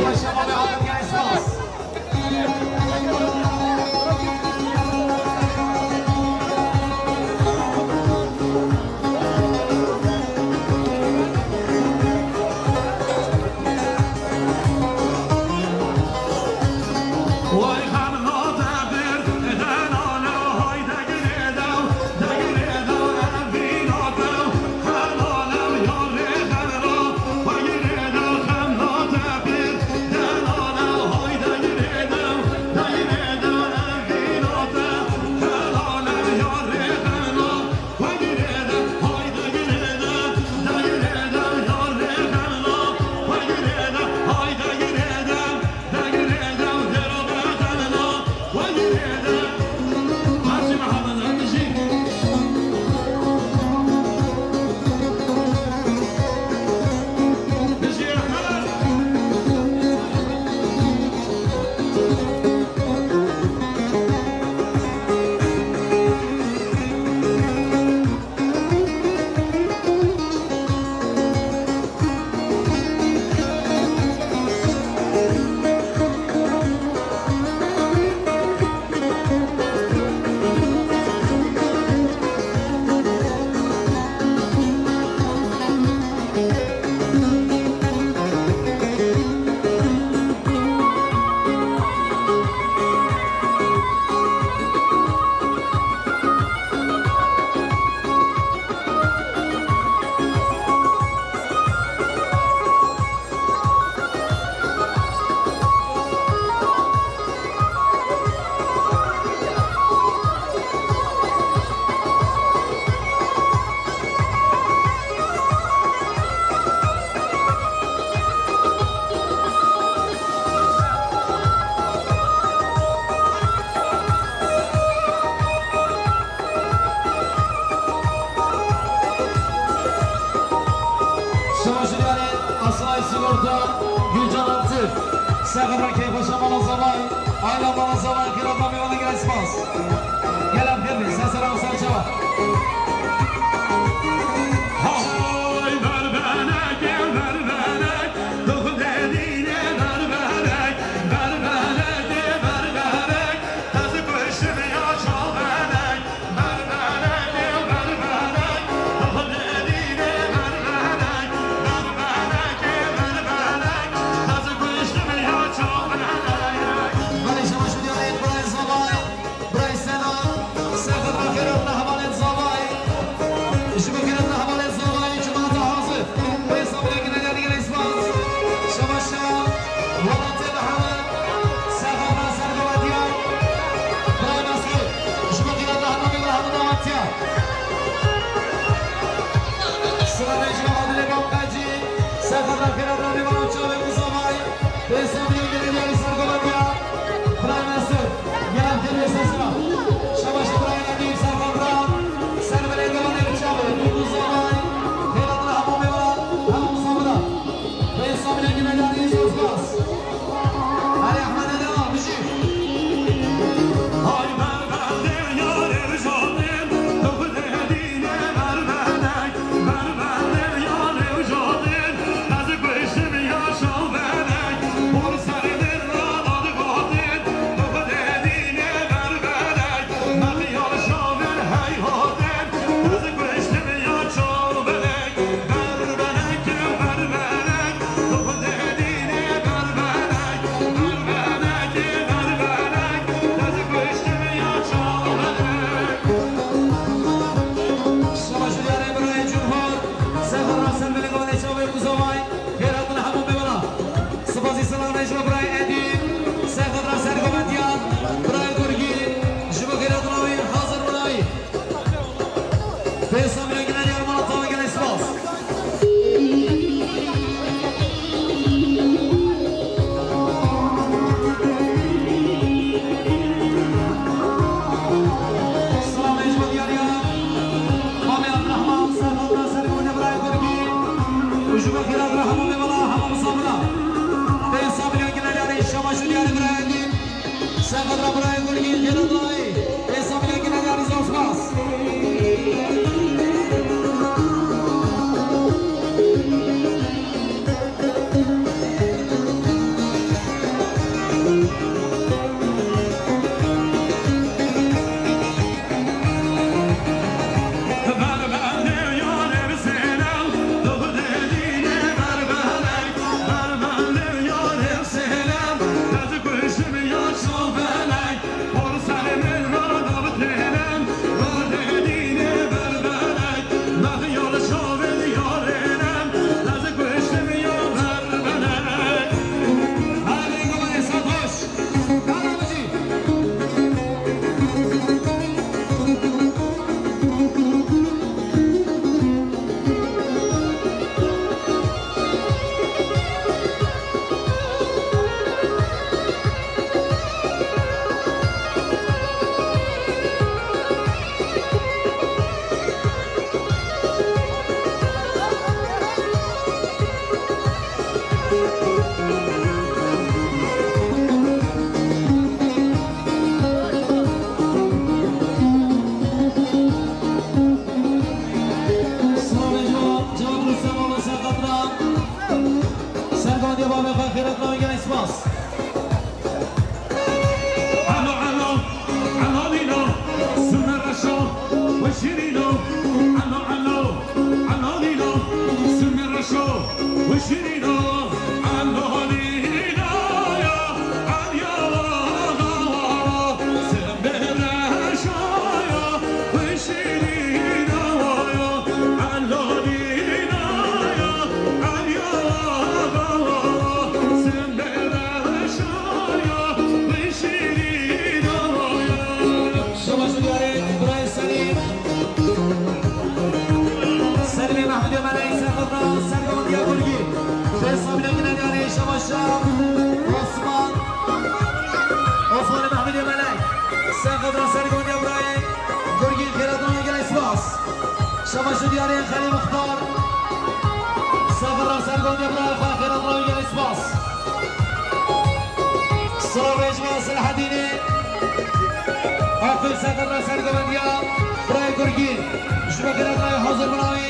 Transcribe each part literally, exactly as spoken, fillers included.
Şemalê Amerîkayê spas. Şemaşiryanê Aslay Sigorta, Gülcan Altı. Serxebra keyfa şemala zavay. Ayla mala zavay, kira kamyona gel spas. Gel am gelme, sen selam sen çava. Hay berbenek, gel berbenek. Doxu dedine berbenek. Berbenek, gel berbenek. Tazı kuşum ya çalbenek. Serxebra ser govetiya. Birayê Mesûd, ji bo xîreta hemû bê, hemû dawetiya. Silavê ji bo Adilê Bamqecî, serxebra xîreta nêvana çavê Muzavay, pê Samiyê Gelê Diyarî ser govetiya. Birayê Mesûd, gel em têrê sesina. Şebaşê birayê Edîb, serxebra, ser belê govetiya çavê Muzavay, xîreta hemû bê, hemû Muzavay. Pê Samiyê Gelê Diyarî zor spas. Erê Ehmedê devam, bijî. Şebaşê diyarê birayê Cumhur, serxebra ser belê govendê çavê Muzavay, xêr hatin hemû mêvana. Spasî selam re ji bo birayê Edî, serxebra ser govendiyar, birayê Gurgî, ji bo xêr hatina wî hazir birayê. Pê Samî Engînerî Ermana Tawa gelê spas. Silavê ji bo diyariya Mamê Abdurrahman, serxebra ser govendê birayê Gurgî û ji bo xêr hatina hemû mêvana, hemû misafira. Pê Samî Engînerî Şebaşê diyarê birayê Edî. Serxebra birayê Gurgî, xêr hatina wî. Pê Samî Engînerî zor spas. Gelek spas. Alo, alo, alo, Lîlo, sime reşo, we şîrîno. Alo, alo, alo, Lîlo, sime reşo, we şîrîno. Alo, Lîlo, ya, alo, ya, sime reşo, ya, we şîrîno, ya. Şabaş diyarê birayê Selîm. Selîmê Mehmûdê Melek, Serxedra, Sergovendiya Gurgî. Pênc sabîne gine diyarê şabaşa Osman. Osmanê Mehmûdê Melek. Serxedra, Sergovendiya birayê Gurgî. Xêratnamê gelek spas. Şabaş diyarê Xelîl Muxtar. Serxedra, Sergovendiya birayê xwe, xêratnamê gelek spas. Silav rêjma Selahedînê. Aqil Serxedra, Sergovendiya birayê Gurgî. Ji bo xêratnamê hazir binawî.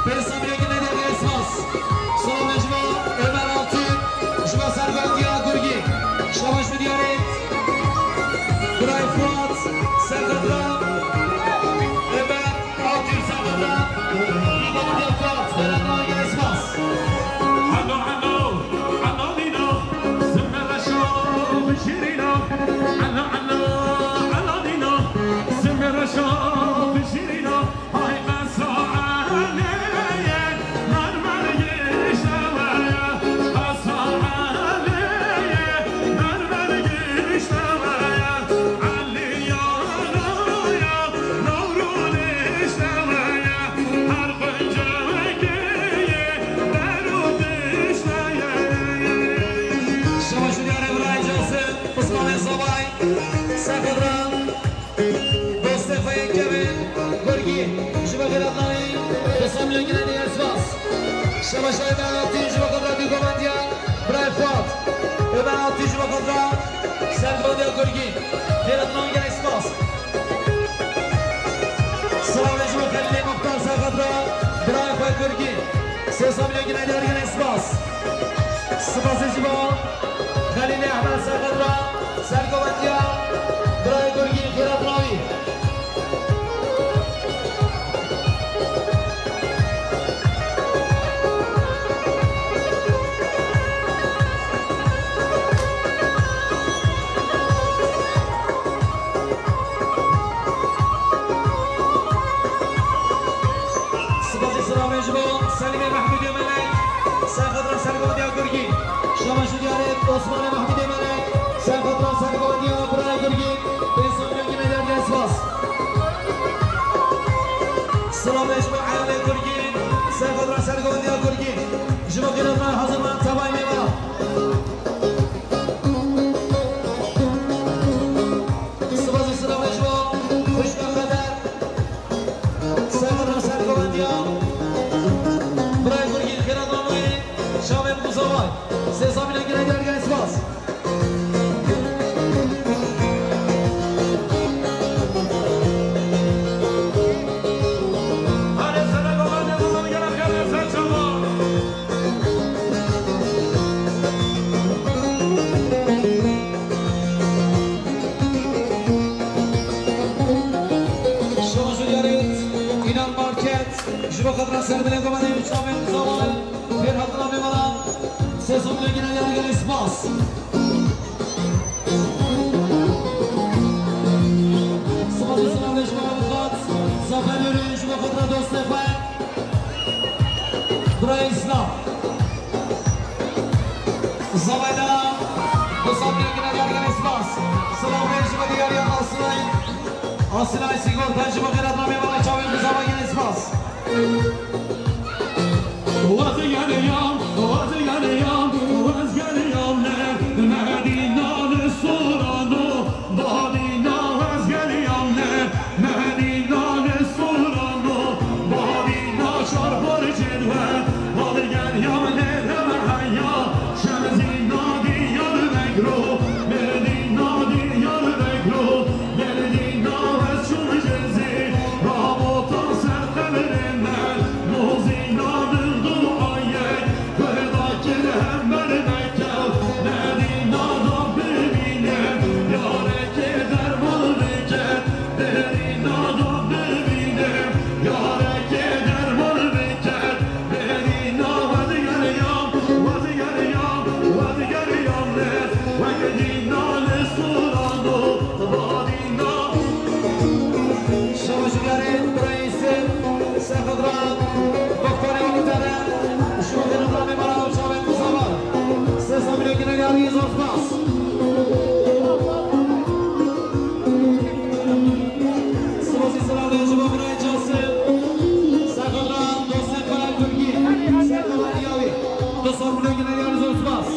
Pênc sabîne gine diyarê spas. Silav rêjma Ömer Altun. Ji bo Sergovendiya Gurgî. Şabaş diyarê birayê Fuat. Serxedra, Ömer. Alo, alo, alo, Lîlo, sime reşo, we şîrîno. Alo, alo, alo, Lîlo, sime reşo, we şîrîno. Ay, qesa Eliyê, mermer gişte we ye. Qesa Eliyê, mermer gişte we ye. Elî yara ye. Newrûnişte me ye, her quncekê ye, berûdişte ye. Şabaş diyarê birayê Casim, Osmanê Zavay, Serxedra, dostê xwe yê Kevin, Gurgî, ji bo xêratnamê, Xesam Yengînê diger spas. Şabaş Ömer Altun, ji bo xwe re dû gomandiya, birayê Fuat. Ömer Altun, ji bo xwe re, Sergovendiya Gurgî, xêratnamê gelek spas. Silavê ji bo Xelîlê Muxtar Serxedra, birayê xwe Gurgî. Sê sabîne gine diyar gelek spas. Sipasê ji bo Xelîlê Ehmed Serxedra, Sergovendiya birayê Gurgî, xêratnamê. Sipasê silavê ji bo Selîmê Mehmûdê Melek, Serxedra Sergovendiya Gurgî. Şabaş diyarê Osmanê Mehmûdê Melek, Serxedra Sergovendiya birayê Gurgî. Pênc sabîne gine diyar gelek spas. Silavê ji bo Eyalê Gurgî, Serxedra Sergovendiya Gurgî. Ji bo xêratnamê hazir man tevayê mêvanan. Sipasê silavê ji bo xwişka Xeter. Serxedra Sergovendiya birayê Gurgî, xêratnameyê çavên Muzaway. Sê sabîne gine diyar gelek spas. Şabaş diyarê Înan Market, ji bo xatir Serbilê Gomanê û çavên Muzaway. Xêr hatina mêvanan, sê sabîne gine diyar gelek spas. Spas û silavê ji bo avukat Zafer Yurî, ji bo xatir dostê xwe birayê Îslam. Zavayda, sê sabîne gine diyar gelek spas. Silavê ji bo diyariya Asilay, Asilay Sigorta, ji bo xêr hatina mêvanan, çavên Muzaway, gelek spas. Wezgeriyam, wezgeriyam, wezgeriyam ne, Medîna li sorano, badîna wezgeriyam ne, Medîna li sorano, badîna şarparçên we, wezgeriyam ne, remeheya, şemzîna Diyarbekro, Medîna Diyarbekro, Medîna wez çûn cizî, rabota ser qebrê me, Mozîna dil duayek, Yine geldi, zor spas. Sırası sıra ve cevabına Casim. Sakın rahat, dostlar, Kara Gürgin. Sakın rahat, yavi. Dostlar, buraya yine geldi, zor spas.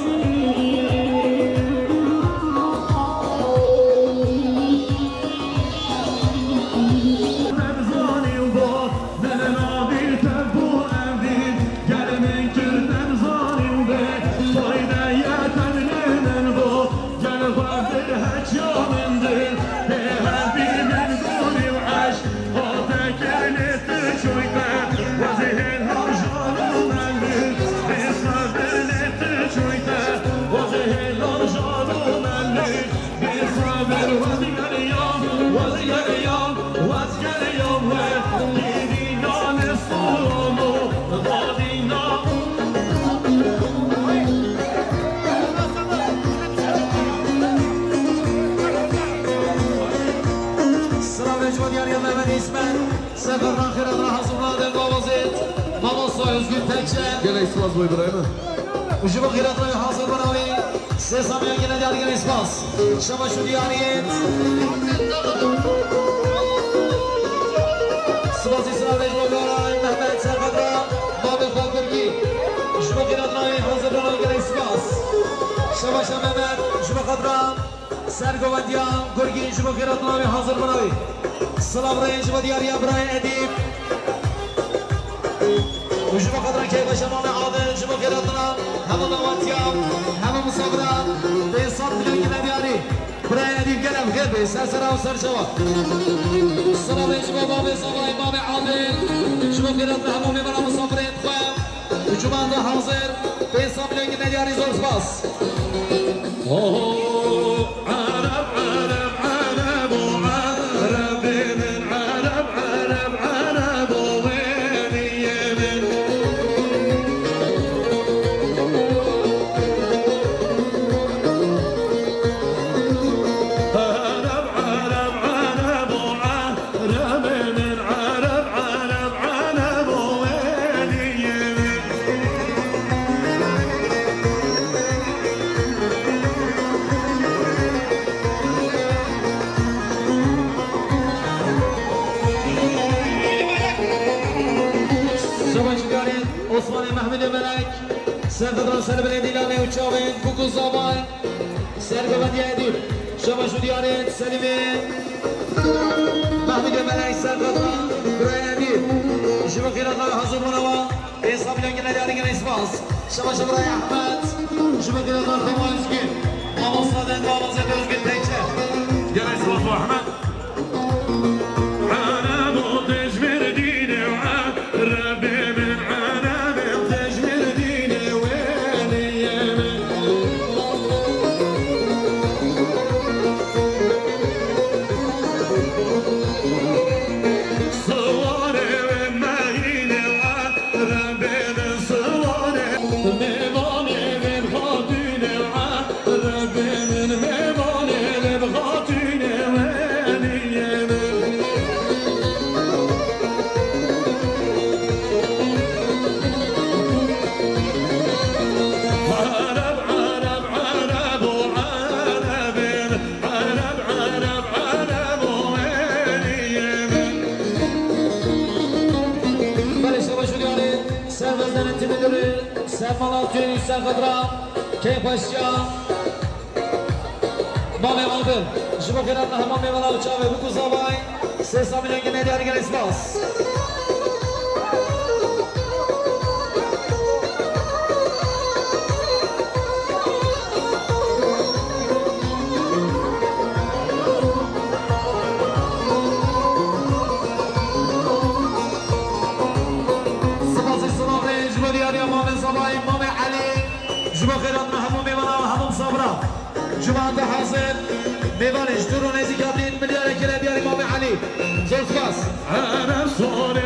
Sıra Necmi Diyar yanına hemen İsmet. Sefer Rahir Adra hazırladı. Babazet. Mamosta Özgür Tekçe. Gelek spas boy Ibrahim. Ji bo xîretê hazir bin avê. Sê saniye gene diyar gene spas. Şebaş û diyariyet. Spasî sira vê ji bo Garay Mehmet Serxedra. Babê xwe Gurgî. Ji bo xîretê hazir bin avê gene spas. Şebaş Mehmet ji bo xedra. Ser govendiya Gurgîn ji bo xêra dilavê hazir binavê. Silav rê ji bo diyariya birayê Edîb. Û ji bo xatira keyfa şemamê Adil ji bo xêra dilan hemû dawetiya, hemû misafiran bê sed milyon gine diyarî. Birayê Edîb gene bi xêr bê, ser sera û ser çawa. Silavê ji bo babê Zavayê, babê Adil ji bo xêra dilan hemû mêvana misafirên xwe. Û cuma da hazir, pênc sed milyon gine diyarî, zor spas. Şebaş û diyarên Osmanê Mehmedê Melek, Serxedran ser binê dîlanê û çavên bûk û zavay, ser govendiya Edîb. Şebaş û diyarên Selîmê Mehmedê Melek, Serxedran, birayê Edîb. Ji bo xîretna hazir bûnewa. Êsa bilengine yarî gene spas. Şebaş birayê Ehmed. Ji bo xîretna Xema Özgün. Mamosta Dendo Avazet Özgün Tekçe. Gene spas bo Ehmed. Erebo tecmir dîne, Rebê min, Erebo tecmir dîne, weliyê min. Siwarê min mehîne, Rebê min siwarê. Mêvanê min hatûne, Rebê min mêvanê min hatûne, weliyê min. Ereb, Ereb, Ereb û Erebê min. Ereb, Ereb, Ereb û weliyê min. Belê, şebaş û diyarê, ser vezenên tîmê dûrê, ser mala tûyê, ser xedra, keyf xweşiya. Bavê Adil, ji bo xêratna hema mêvana û çavê bûk û zavay, sê sed milyon gine diyarî gene spas. Spasî silavê ji bo diyariya Mamê Zavayê, Mamê Elî, ji bo xêratna hemû mêvana û hemû misafira. Cuma da hazir, mêvanê ji dûr û nêzîk hatîn, milyarek gire diyarî Mamê Elî. Zor spas. Ereb sor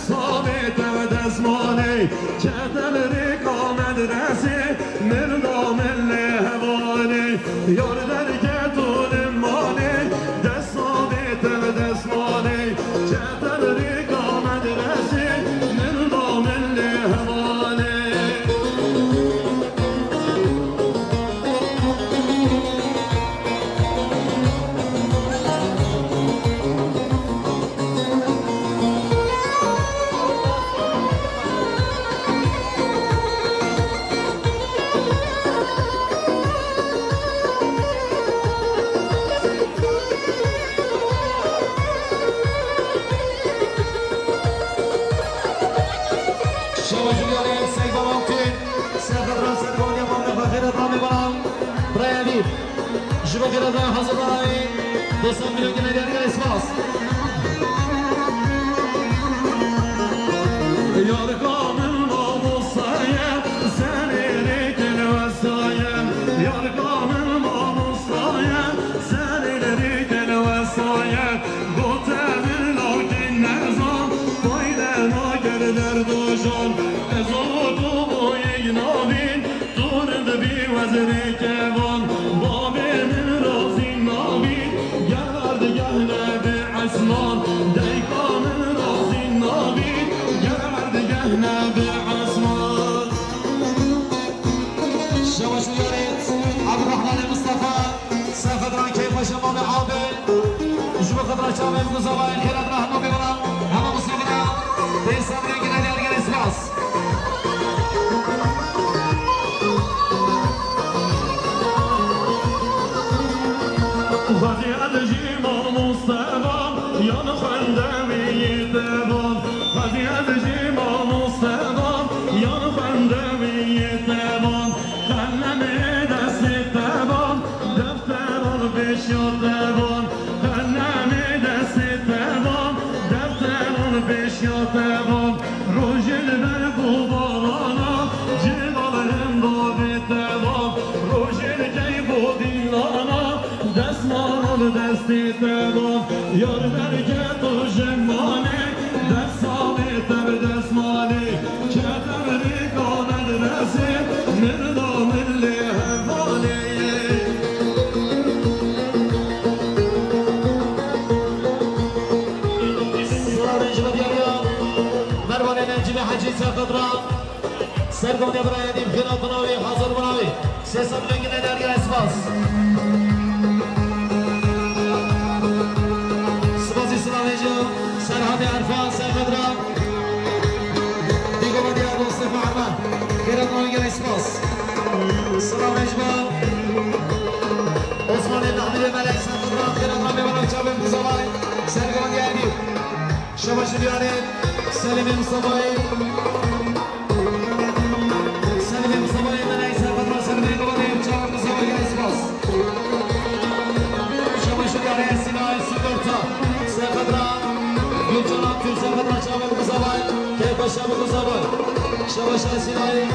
Sabê te destmalê, çetel rêka medresê, milda milê hevalê, yar derket û limanê, dest sabê te destmalê, çetel rêka medresê, milda milê hevalê. Şeva jûriyarê Seyda Altun, Serxedra Sergoniya Mamle Xêret Ramê Bala, Biraya Edîb. Ji bo xêreta hazir bana wê. Dostan, milyon gene geldi, geldi, spas. Yarika min mamostaye, serê rêkên westaye. Yarika min mamostaye, serê rêkên westaye. Gote min lakî nezan, fayde naker derdojan. Ez û tu boyek nabîn, tu rind bî wezirê kevan. Babê min razî nabî, ger erdgeh nebe esman. Dayka min razî nabî, ger erdgeh nebe esman. Şeva jûriyarê Abdurrahmanê Mustafa, Serxedran Keyfa Şemamê Abi. Ji bo xedra çavê min Zava, xêra dira hema bê bala, hema Mustafa. Bê sabirê gine diyar gene spas. Xwedî ez jî mamoste bam, yan xwendewî te bam. Xwedî ez jî mamoste bam, yan xwendewî te bam. Qelemê destê te bam, defteran pêşiya te bam. Qelemê destê te bam, defteran pêşiya te bam. Rojê li ber xwe barana, cêla li hemba vê te bam. Rojê li keyf û dîlana, destmala li destê te bam. Yar derket û jemanê, dest salê te bi destmalê. Çetem rêka medresê, mirda min lê hevalê. Sira rêj ve diyariya Mervanê Necîbê Hecî Serxedra. Sergoniya birayê dî xêra binavê, hazir binavê. Sê sed lengine derya espas. Spasî silavêja Serhatê Erfan Serxedra. Dîgova diyar dostê xwe Erman. Xêra dinavê gelek spas. Silavêj ba Osmanê Mehmedê Melek Serxedra. Xêra dinavê bana çavên Buzavay. Sergoniya dî. Şeva jûriyarê Selimê Mustafayê. Selimê Mustafayê me neyse, Xedra Selimê Govanê, çawa Mustafayê gelek spas. Şeva jûriyarê Sînayê Sigorta, Serxedra Gulcan Altun, Serxedra çawa Mustafayê, keyfa şeva Mustafayê. Şeva şa Sînayê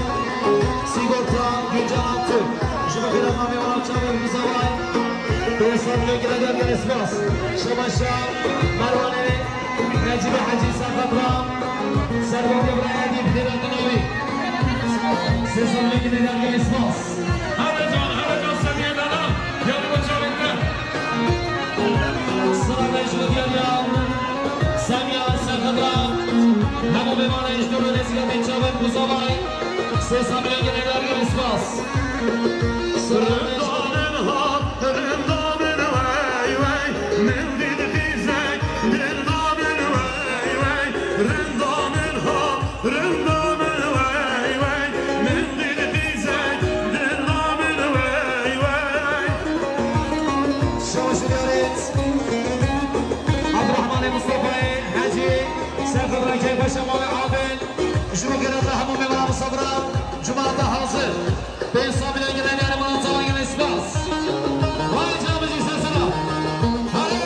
Sigorta, Gulcan Altun. Ji bo xêra navê wan çawa Mustafayê. Pênc sed lê gire gelek spas. Şeva şa Merwanê Necîbê Hecî Serxedra, Serxedra Edîb Xêra Dinavî. Sê sed lê gine dergehê spas. Hevecan, hevecan Semiyê Lala, yanî bo çavên me. Sira vejlo diyariya Semiya Serxedra. Hemû mêvanê ji dûr û nêzîkê bên çavên Buzavay. Sê sed lê gine dergehê spas. Sira vejlo Rinda min ha, rinda min wey wey, min dît qîzek, rinda min wey wey, rinda min ha, rinda min wey wey, min dît qîzek, rinda min wey wey. Şaş ziyaret. Abdurrahmanê Mustafayê Hecî, Serxedra Keyfa Şema ve Adil. Ji bo gereka hemû mêvana misafira, cuma te hazir. Pênc sed milyon gelen yani bana zaman gelen spas. Vay canımız sesine. Hadi.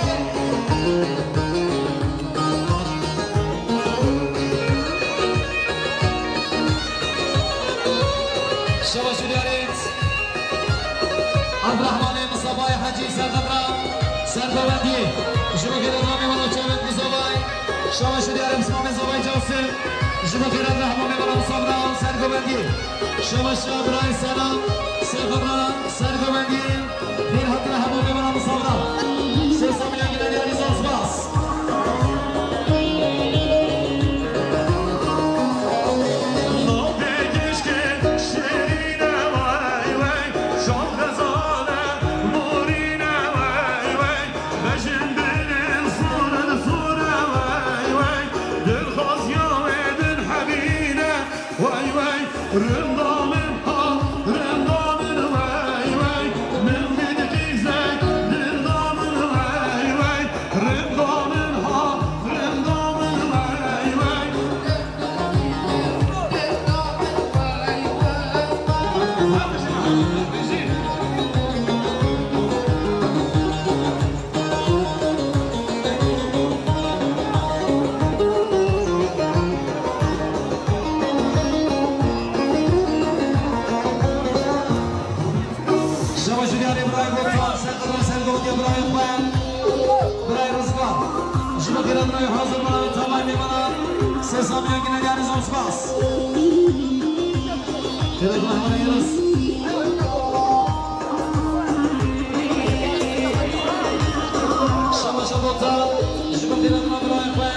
Şabaş ziyaret. Abdurrahmanê Mustafayê Hecî Serxedra, Serxedra diye. Ji bo gereka mêvana çavên Mustafayê. Şabaş û diyarê Mismamê Zavay Casim, ji bo xêrhatina hemû mêvanan misafira û sergovendiyê. Şabaş û birayê Sena, sergovendiyê, xêrhatina hemû mêvanan misafira. Sê sed milyon gine diyarî zor spas. Şabaş û diyarê birayê Botan, serqedra sergotiya birayê xwe, birayê Rizvan. Ji bo xêrhatina wî hazir bûna wê tavayê mêvanan, sê sed milyon gine diyarî zor spas. Xêrhatina hemû mêvanan. Şabaş û Botan, ji bo xêrhatina birayê xwe.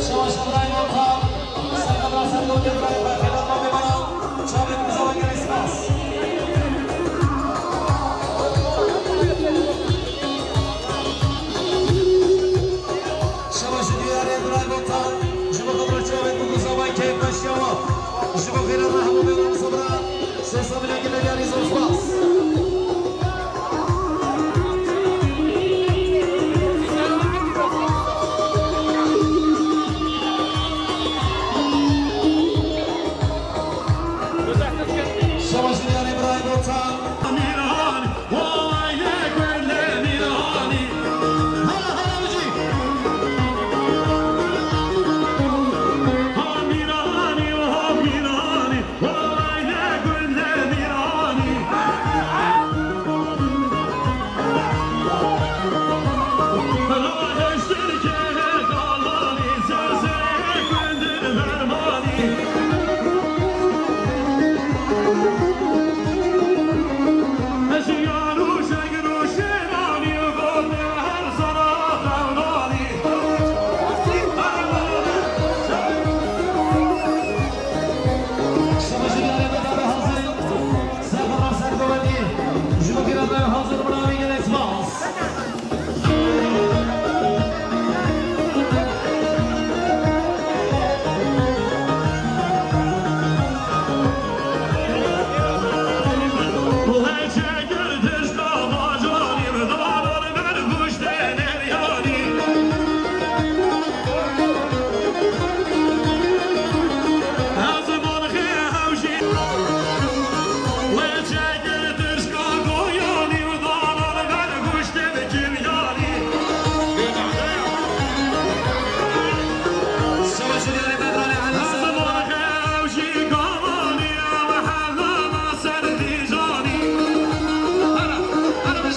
Şabaş Ebrahîm Altan, serkefta sergotiya birayê xwe, xêrhatina mêvanan, çavên ku zava gelî spas. Şabaş û diyarê birayê Botan, ji bo xatir çavên ku zavayê keyfxweşiya wan, ji bo xêrhatina hemû mêvanan sabra. Sê sed milyon gine diyarî zor spas. Şabaş diyarê birayê Botan. Mîran, vay lê gul lê Mîranî. Hala, hala, Hacî. Ha Mîranî, ha Mîranî. Şabaş diyarê Bedavê hazir. Serkefta sergovendiyê. Ji bo xêrhatina hazir bûna wî gelek spas.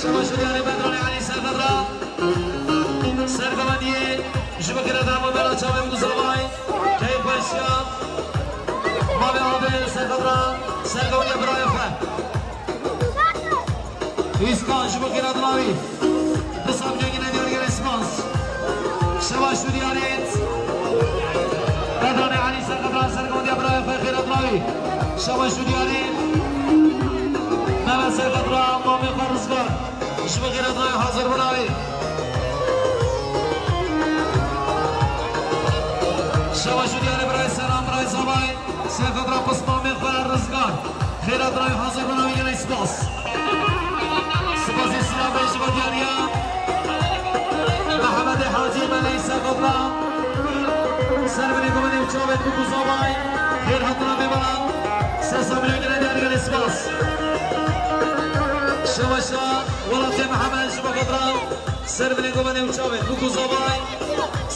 Şabaş û diyarê Bedranê Elî Serkefta. Sergovendiyê ji bo xêrhatina hemû mêvanan çavên ku zavayê keyfxweşiya. Mavê Abê Serkefta, sergovendiyê birayê xwe. Îskan ji bo xêrhatina wî. Du sed milyon gine diyarî gelek spas. Şabaş û diyarê Bedranê Elî Serkefta, sergotiya birayê xwe, xêrhatina wî. Şabaş û diyarê Mehmet Serkefta, mamê xwe Rizvan. Ji bo xêrhatina wî hazir bûna wî. Şabaş û diyarê birayê Selam, birayê Zavay. Serkefta pismamê xwe Rizgar. Xêrhatina wî hazir bûna wî gelek spas. Spasê Sinan Bey ji bo diyariya Mehemedê Hacî Meleyî Serkefta. Ser binê gumenê û çavên ku zavayê. Xêrhatina mêvanan. Sê sed milyon gine diyarî gelek spas. Şabaş welatê Mehemed ji bo xatir. Ser binê gumenê û çavên ku zavayê.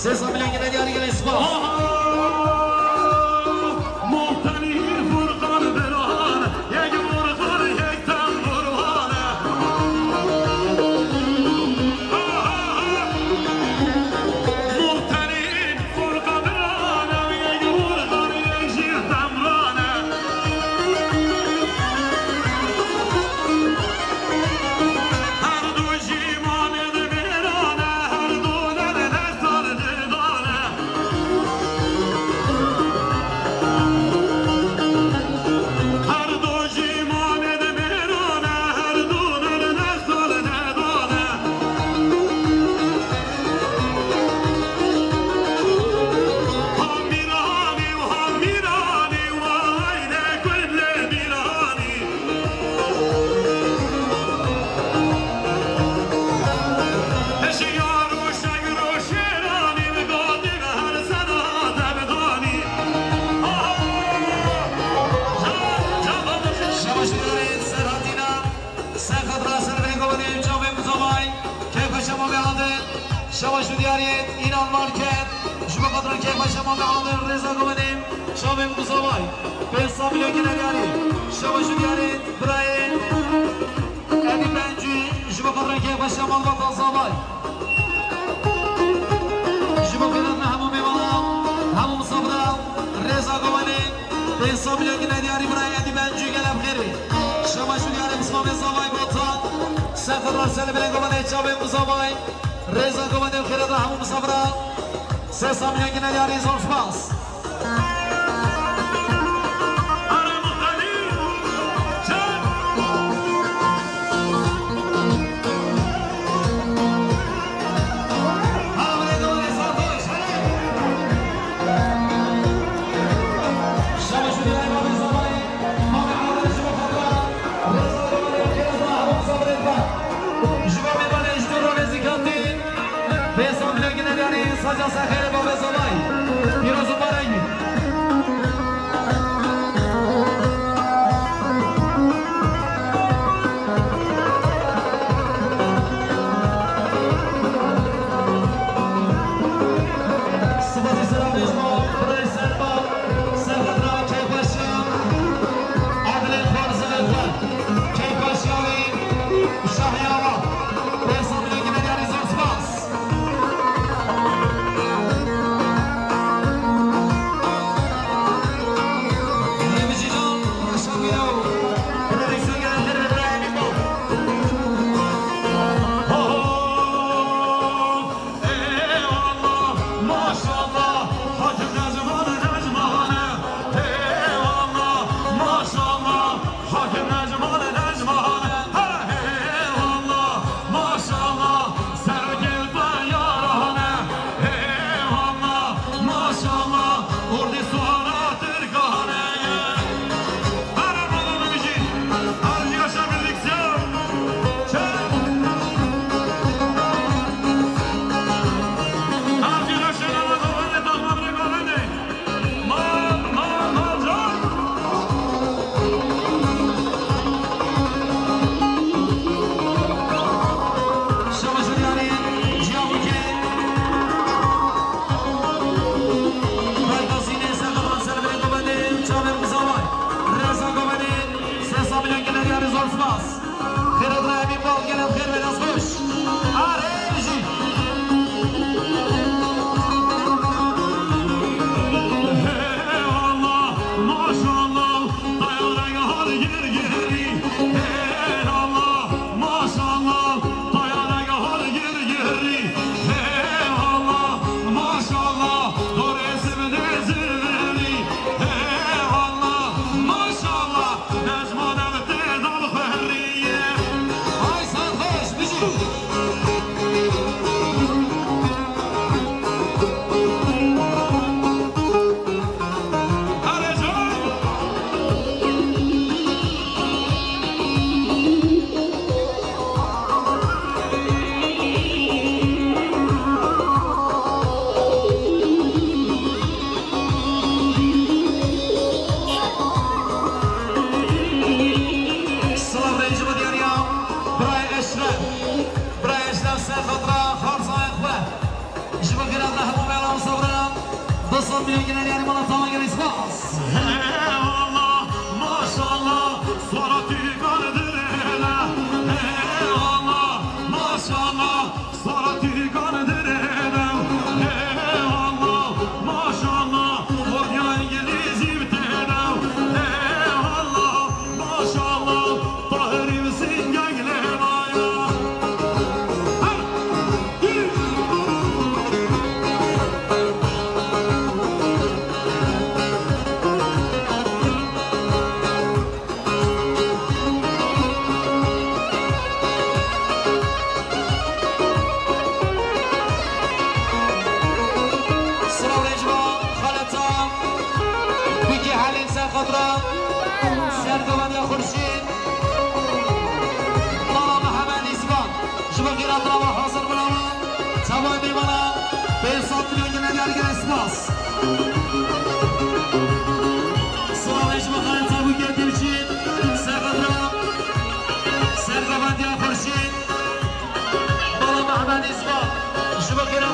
Sê sed milyon gine diyarî gelek spas. Aha! Muhtemî Furkan Beran, yek Furkan, yek tam Şeva ji diyarê Înan Market, ji bo xatir keyfa şema me alin rêza gumenê, çavên Muzavay, pênc sed milyon gine diyarî. Şeva ji diyarê birayê Edî Bencû, ji bo xatir keyfa şema Vatan Zavay. Ji bo xêrê me hemû mêvanan, hemû misafira, rêza gumenê, pênc sed milyon gine diyarî birayê Edî Bencû gelek xêrê. Şeva ji diyarê Mismamê Zavay Vatan, ser xatir ser li birê gumenê çavên Muzavay. Rêza gumenê û xêrê da hemû misafira. Sê sed milyon gine diyarî zor spas. Ji bo mêvanê ji dûr re nêzîkatî, pênc sed milyon gine diyarî, saca ser xêrê babê Zavay. Pîroz û barek bî. Spas û selam ji bo birayê Serba, ser xatira keyfxweşiya Adilê xwarzilê xwe. Keyfxweşiya wî Şahiya wa. Pênc sed milyon gine diyarî zor spas. Yê bijî can, şahiya û prodüksiyon gene xêr ve birayê Emin Bab. Eyvallah, maşallah, Hakim Necman, Necmane. Eyvallah, maşallah, Hakim Necman, Necmane. Eyvallah, maşallah, Sergil Teyarane. Eyvallah, maşallah, Ordu Suara Türkane. Her Ramazan bibijî. Her yaşa birlikte. Çek. Her yaşa Ramazan ve Ramazan ve Ramazan. Mal, mal, mal can. Şeva ji diyarê Ciyahûkê. Bergazînê ser xatira ser birê gumenê çavên Muzavay. Rêza gumenê sê sed milyon gine diyarî zor spas. Xêrat re Emîn Bal gelek xêr ve dest xweş. Arê jî. Eyvallah, maşallah, tayarega har gir girî. Eyvallah, maşallah, tayarega har gir girî. Eyvallah, maşallah, dorê zimnê zimnî. Eyvallah, maşallah, Necmane tê dal xwerî. Ay, serxweş, bijî. Erê can. Silav rê ji bo diyariya birayê Eşref. Birayê Eşref ser xatira xarzayê xwe. Ji bo xêrata hemû mêvanan û misafira, du sed milyon gine diyarî mala Tawa gelî spas. Eyvallah, maşallah, Sara Tîgan dirêne. Eyvallah, maşallah, Sara Tîgan dirêne. Eyvallah, maşallah, Ordiya Îngilîzî bi têne. Eyvallah, maşallah, Tahirî bi singek lêvaya. Silav rê ji bo xaleta Bikê Helîm ser xatira Sergovenda Xurşîd. Mala Mihemed Îskan. Ji bo xêrata we hazir birawan. Tevayê mêvanan pênc sed milyon gine diyar gire spas. Silavê ji bo xaleta Bûkê Dilçî. Ser xatira Sergovendiya Xurşîd. Mala Mihemed Îskan. Ji bo xêrata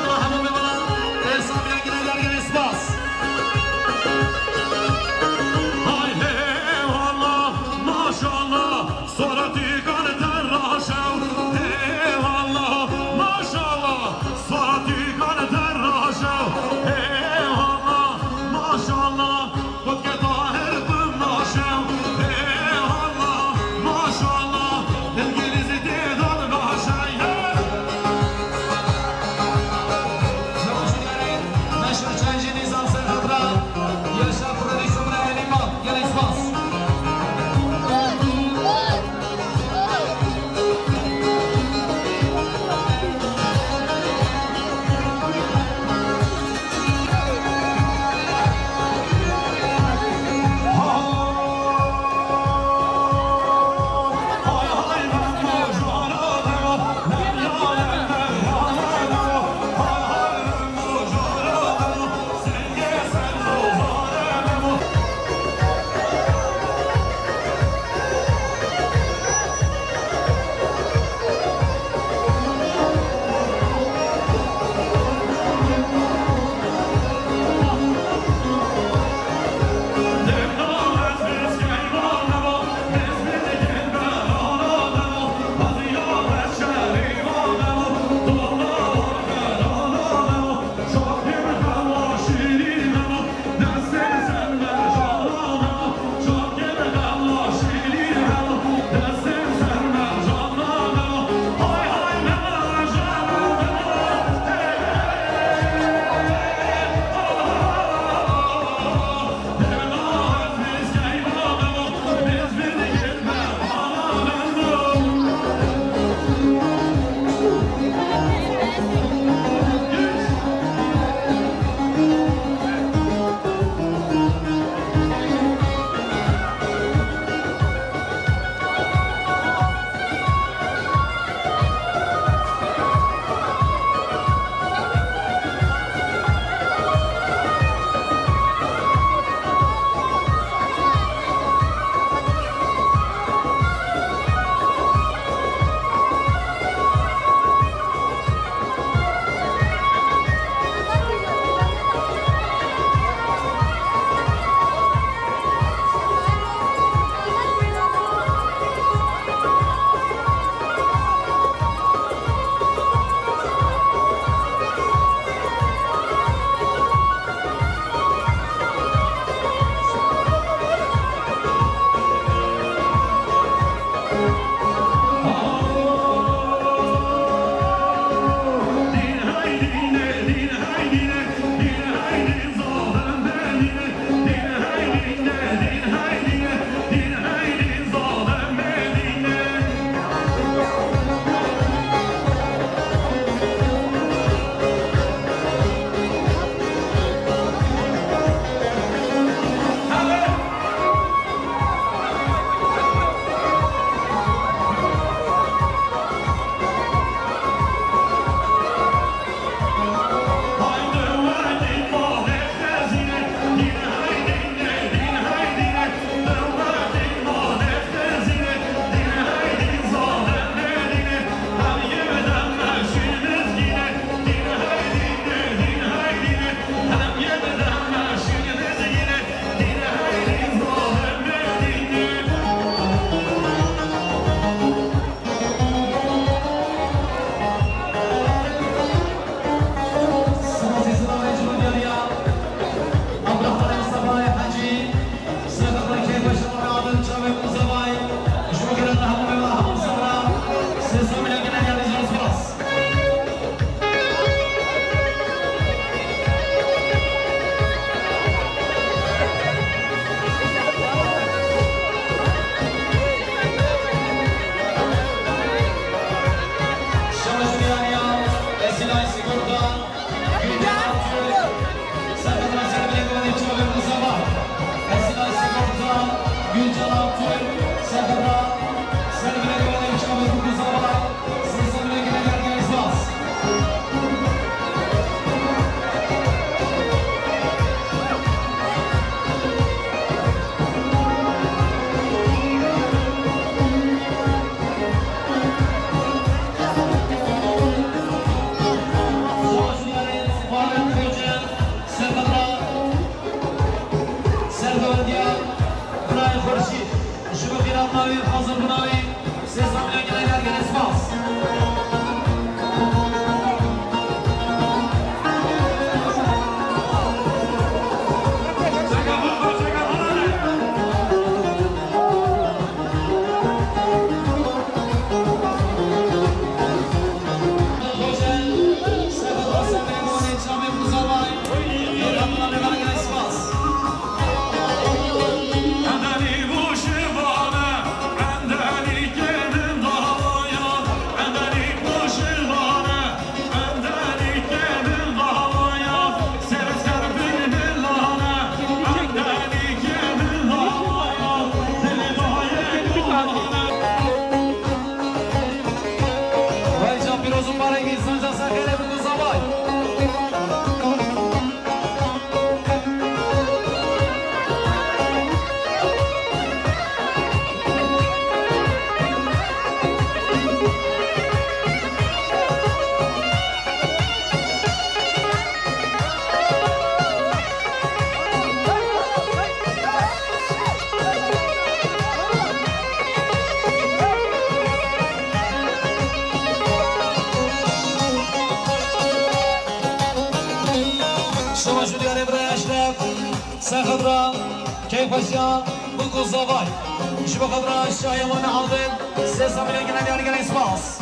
Sanca Sakarya, Biko Zavay. Şema ji diyarê biraya Eşref, ser xetra keyfxweşiya Biko Zavay. Ji bo xetra şahiya wan nehaldin, sê sed milyon gine diyar gelek spas.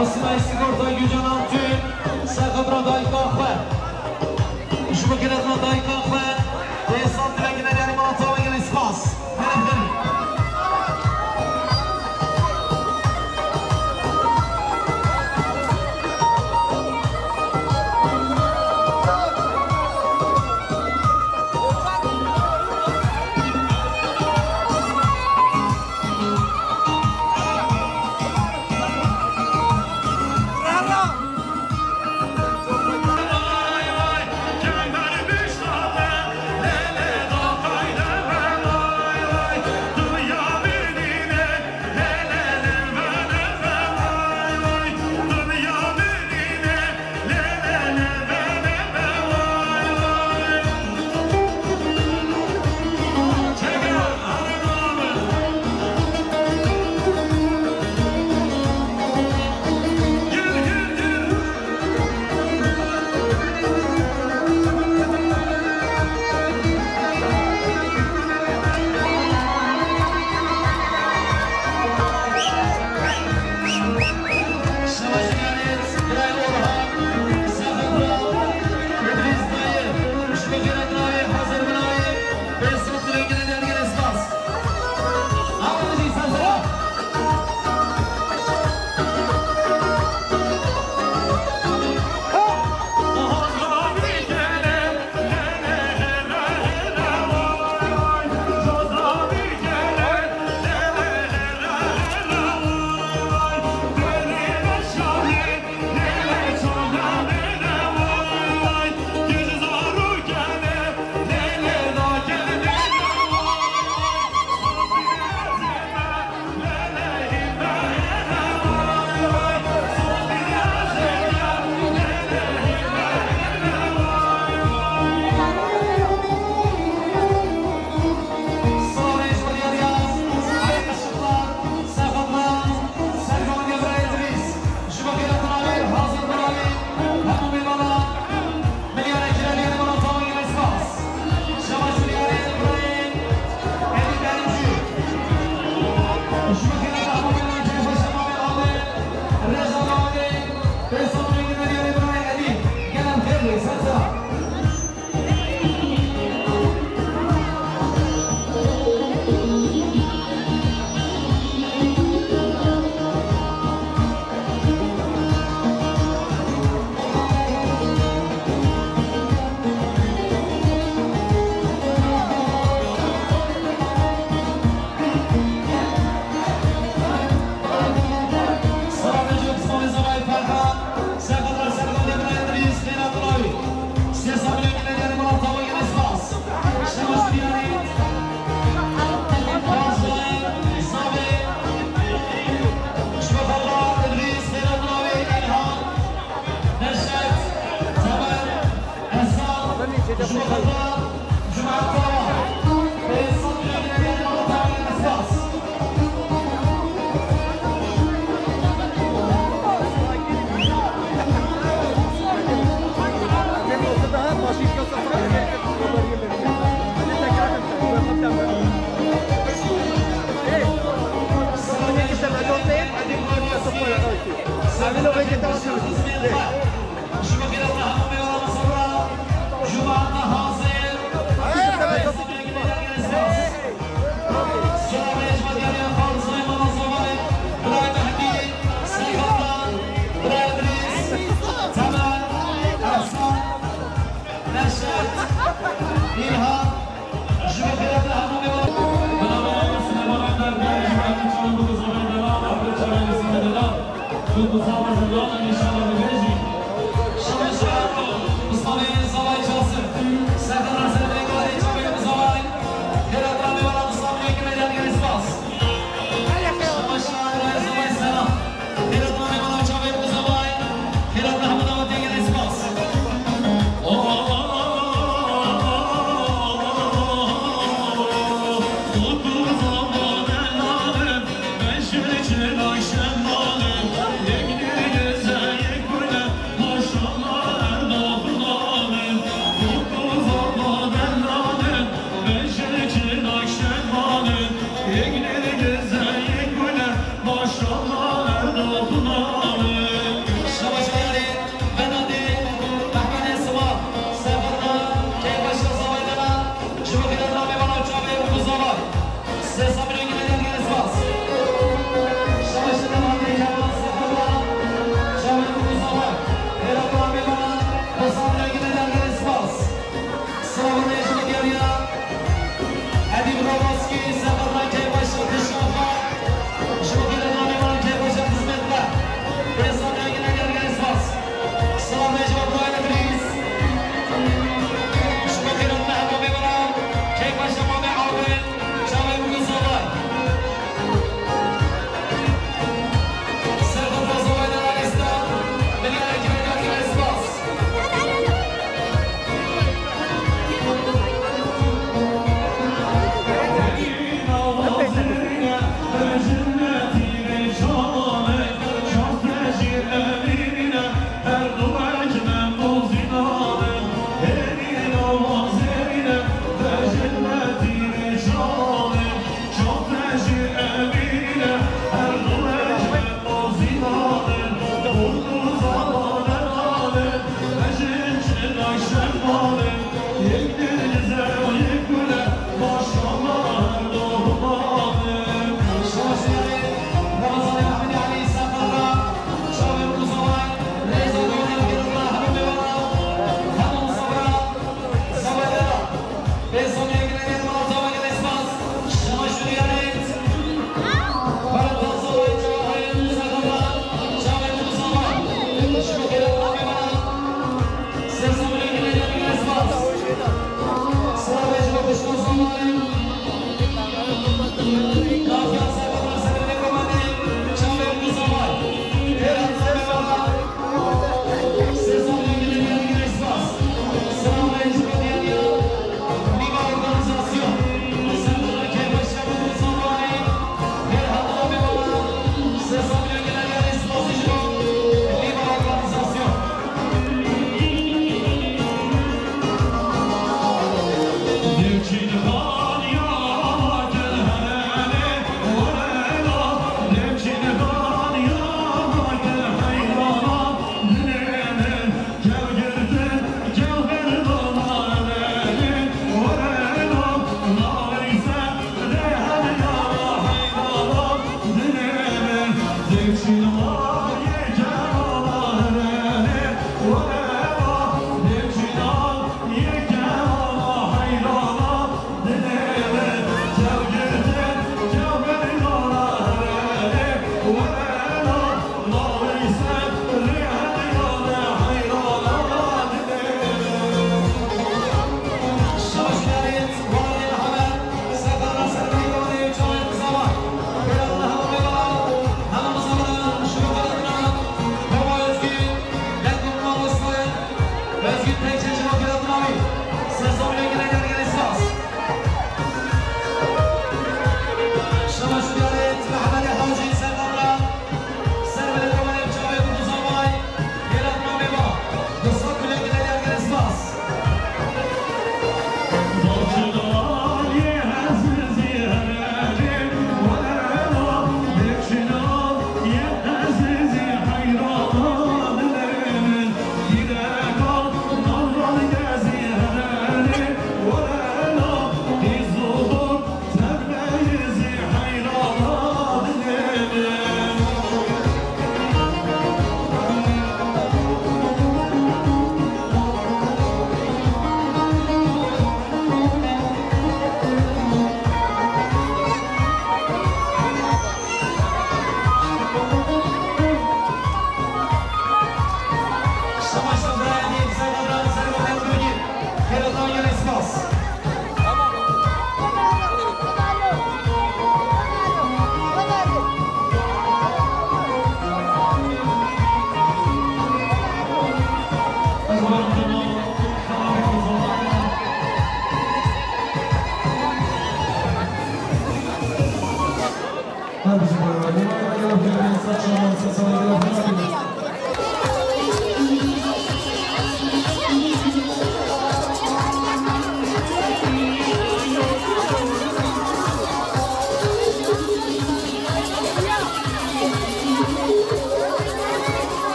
Asînayê Sîgorta Gücan Altun, serxebra dayika xwe. Ji bo girêdana dayika xwe, dê santîmekî neyarî mala tawa gelê spas. Gelê xêrî.